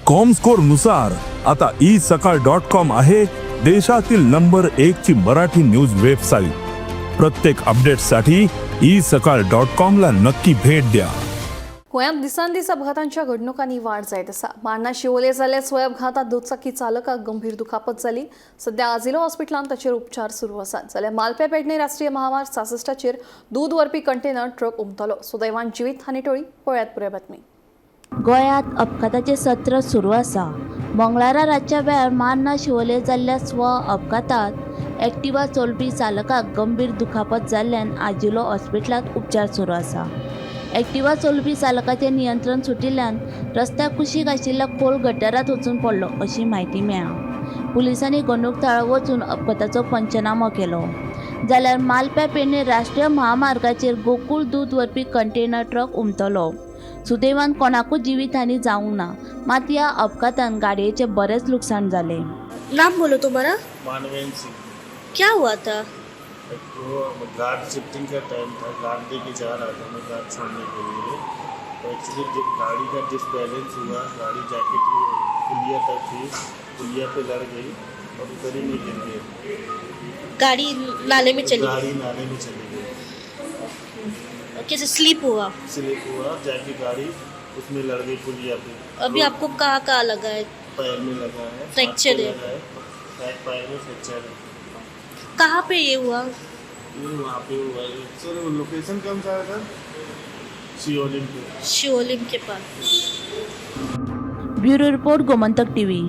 Comscore नुसार आता E सकाळ डॉट कॉम आहे देशातील नंबर एक ची मराठी न्यूज वेबसाईट. प्रत्येक अपडेटसाठी ई सकाळ डॉट कॉम ला नक्की भेट द्या. गोंयांत दिसान दीस अपघातांच्या घडणुकांनी वाढ जायत आसा. मार्ना शिवोले जाल्ल्या स्वय अपघातात दुचाकी चालकाक गंभीर दुखापत जाली. सध्या आजिलो हॉस्पिटलांत ताचेर उपचार सुरू आसात. जाल्यार मालप्या पेडणे राष्ट्रीय महामार्ग 66चेर दूद व्हरपी कंटेनर ट्रक उमथलो. सुदैवान जिवीत हानी टळी. पळयात पुराय बातमी. गोंयांत अपघाताचें सत्र सुरू आसा. मंगळारा रातच्या वेळार मार्ना शिवोले जाल्ल्या स्व अपघातांत एक्टिवा चलोवपी चालकाक गंभीर दुखापत जाल्ल्यान आजिलो हॉस्पिटलांत उपचार सुरू आसा. एक्टिवा चलोवपी चालकाचें नियंत्रण सुटिल्ल्यान रस्त्या कुशीक आशिल्ल्या खोल गटारांत वचून पडलो अशी म्हायती मेळ्ळा. पुलिसांनी घडणूक थळार वचून अपघाताचो पंचनामो केलो. जाल्यार मालप्या पेडणे राष्ट्रीय महामार्गाचेर गोकूळ दूद व्हरपी कंटेनर ट्रक उमथलो. सुदैवान कोणाकूच जिवीत हानी जावंक ना, मात ह्या अपघातान गाडयेचें बरेंच लुकसाण जालें. नाम बोलो तुम्हारा. मानवेंद्र सिंह. क्या हुआ था? एक वो गार्ड शिफ्टिंग का टाइम था, गार्ड दे के जा रहा था मैं गार्ड छोड़ने के लिए, तो एक्चुअली गाड़ी का डिसबैलेंस हुआ. गाड़ी जाके पुलिया तक थी, पुलिया पे लड़ गई और उधर ही में गिर गई. गाड़ी नाले में चली गाड़ी नाले में चली गई. गई? कैसे स्लिप हुआ? स्लिप हुआ, जाके गाड़ी उसमें लड़ गई पुलिया पे. अभी आपको कहाँ कहाँ लगा है? पैर में लगा है, हाथ पे. फ्रैक्चर है? लगा है, शायद पैर में फ्रैक्चर है. कहाँ पे ये हुआ? ये वहाँ पे हुआ है. सर, वो लोकेशन कौन सा है सर? शिवलिंग पे. शिवलिंग के पास. Bureau report, Gomantak TV.